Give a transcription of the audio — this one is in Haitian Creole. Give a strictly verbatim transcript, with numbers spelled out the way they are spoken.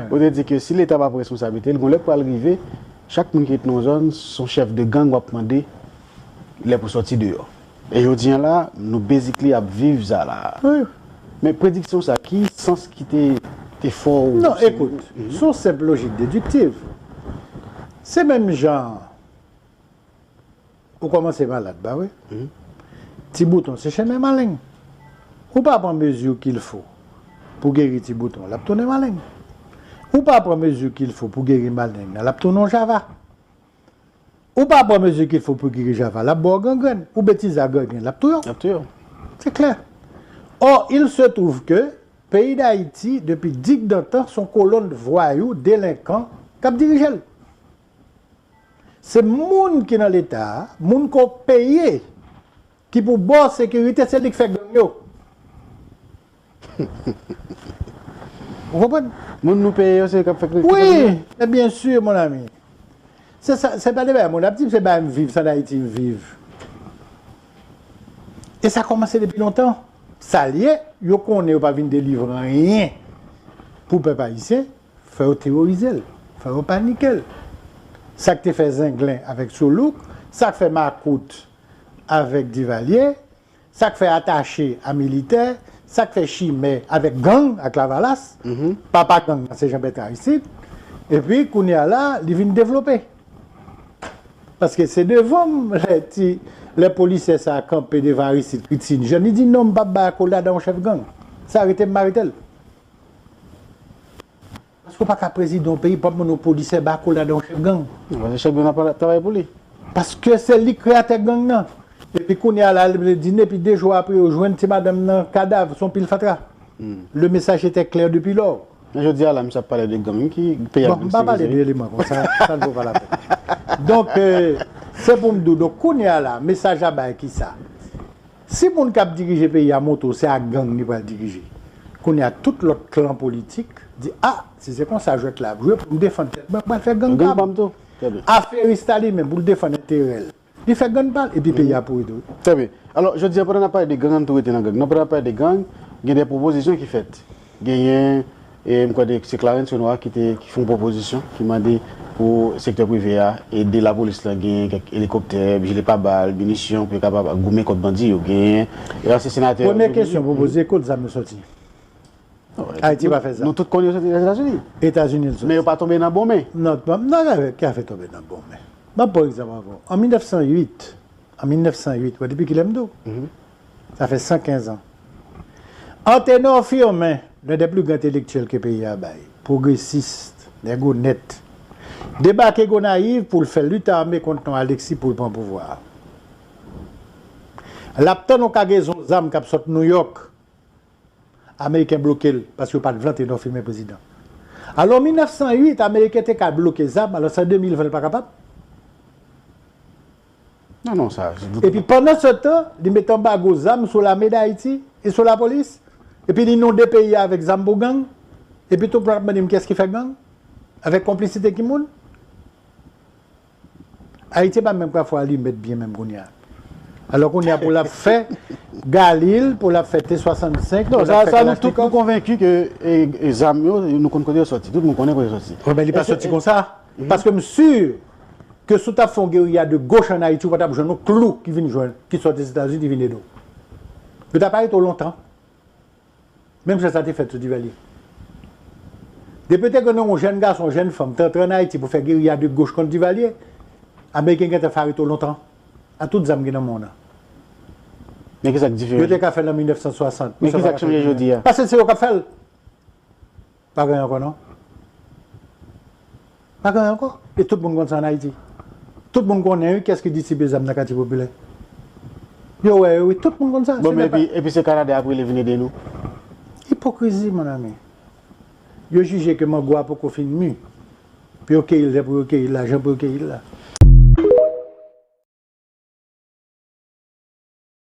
Ou te di ke si Leta pa pran responsablite l, gon lè k pral rive, chak moun ki ret nan yon zòn, se yon chèf de gang w ap mande lè pou sòti deyò. E jodi a la, nou basically ap viv sa la. Men prediksyon sa, ki sans ki te, te fè w? Non, ekout, se yon senp lojik dediktiv. Se menm jan ou kòmanse malad, pa vre? Ti bouton se chemen maleng. Ou pa pran mezi qu'il faut pou geri ti bouton, l ap tounen maleng. Ou pa pran mezi qu'il faut pou geri maleng nan, l ap tounen yon java. Ou pa pran mezi qu'il faut pou geri java, l ap ba w gangrenn. Ou betize ak gangrenn, l ap touye w. L ap touye w. Se klè. Or, il se trouve que peyi Dayiti, depi digdantan, se yon kolonn vwayou, delenkan k ap dirije l. Se moun ki nan Leta a, moun ke w peye, ki pou ba w sekirite, se li k fè gang yo. Ou konprann? Moun nou peye yo, se yo k ap fè kri. Wi, men byen si, mon ami. Se sa, se pa de bagay moun ap di, se bagay m viv, se an Ayiti m viv. E sa kòmanse depi lontan. Sa l ye, yo konnen yo pa vin delivre anyen pou pèp ayisyen, fò yo teworize l, fò yo panike l. Sa k te fè Zenglen avèk Soulouk, sa k fè Makout avèk Divalye, sa k fè Atache a militè, sa k fè Chimè avèk gang, ak Lavalas, papa gang nan se Jean Bertrand Aristide, epi kounye a la, li vin devlope. Paske se devan m, lè ti, lè polisye sa a kanpe devan Aristide, ki Ti Jèn, li di non, m p ap bay akolad a yon chèf gang. Sa rete m arete l. Paske w pa ka prezidan yon peyi, p ap mande yon polisye bay akolad a yon chèf gang. Non, paske chèf gang nan pa travay pou li. Paske se li k kreyatè gang nan. Epi kounye a la, l di n, epi de jou apre, yo jwenn ti madanm nan kadav, se yon pil fatra. Le message était clair depuis lors. Men jodi a la, misye ap pale de gang ki peyi a. Bon, m pa pale de eleman konsa, sa n vo pa lapèn. Donk, euh, se pou m di w, donk, kounye a la, mesaj la bay ki sa? Si moun k ap dirije peyi a montre w se ak gang li pral dirije, kounye a tout lòt klan politik di, a, si se konsa jwèt la ap jwe, pou m defann tèt mwen, m pral fè gang pa m. Aferis ta li menm, pou l defann enterè l. Li fè gang pa l, epi peyi a pouri tou. Trè byen. Alò, jodi a, pandan n ap pale de gang, ann tou rete nan gang nan. Pandan n ap pale de gang, gen de pwopozisyon ki fèt. Genyen, e m kwè de, se Clarence Renois ki te, ki fè yon pwopozisyon, ki mande pou sektè prive a ede lapolis lan genyen kèk elikoptè, jile pabal, minisyon, pou yo kapab goumen kont bandi yo. Genyen, e ansyen senatè. Premye kesyon pou poze, kot zam yo sòti? Ayiti pa fè sa. Nou tout konnen yo soti Lèzetazini. Etazini l soti. Men yo pa tonbe nan bon men. Non, non, ki afè tonbe nan bon men? M ap pran egzanp avè w. An mil nèf san uit, an mil nèf san uit, wè depi kilè m di w? Sa fè san kenz an. Anténor Firmin, l'un des plus grands intellectuels ke peyi a bay, pwogresis, nèg onèt, debake Gonayiv pou l fè lit ame kont non Alexis pou l pran pouvwa a. L ap tann yon kagezon zam k ap sot Nouyòk. Ameriken bloke l, paske yo pa t vle Anténor Firmin prezidan. Alò, mil nèf san uit, Ameriken te ka bloke zam, alò, se an de mil ven l pa kapab. Non, non, sa, se dout. Epi, pandan se tan, li met anbago zam sou Lame Dayiti e sou lapolis. Epi, li inonde peyi a avèk zam pou gang. Epi, tout moun ap mande m kiyès ki fè gang? Avèk konplisite ki moun? Ayiti pa menm ka fè alimèt byen menm kounye a. Alò kounye a pou l ap fè galil, pou l ap fè T swasannsenk, pou l ap fè kalachnikòv. Non, sa, sa nou tout nou konvenki ke e, e zam yo, nou konn kote yo sòti. Tout moun konnen kote yo sòti. Wi, men li pa sòti konsa. Paske m si ke si w t ap fè yon geriya de goch ann Ayiti, ou pa t ap jwenn yon klou ki vin jwenn, ki sòti Ozetazini, ki vin ede w. Yo t ap arete w lontan. Menm jan sa te fèt sou Divalye. Depi te gen yon jèn gason, yon jèn fanm, te antre ann Ayiti pou fè geriya de goch kont Divalye, Ameriken gentan fè arete w lontan. A tout zam ki nan men w nan. Men ki sa k diferan? Yo te ka fè l an mil nèf san swasant. Men ki sa k chanje jodi a? Paske se yo k ap fè l. Pa gen ankò non. Pa gen ankò. E tout moun konn sa ann Ayiti. Tout moun konnen wi kiyès ki distribye zam nan katye popilè. Yo wè yo wi, tout moun konn sa. Bon, men epi, epi se Kanada y ap rele vin ede nou. Ipokrizi, mon ami. Yo jije ke mango a poko fin mi. Pou yo keyi l, lè pou yo keyi l la, jan pou yo keyi l la.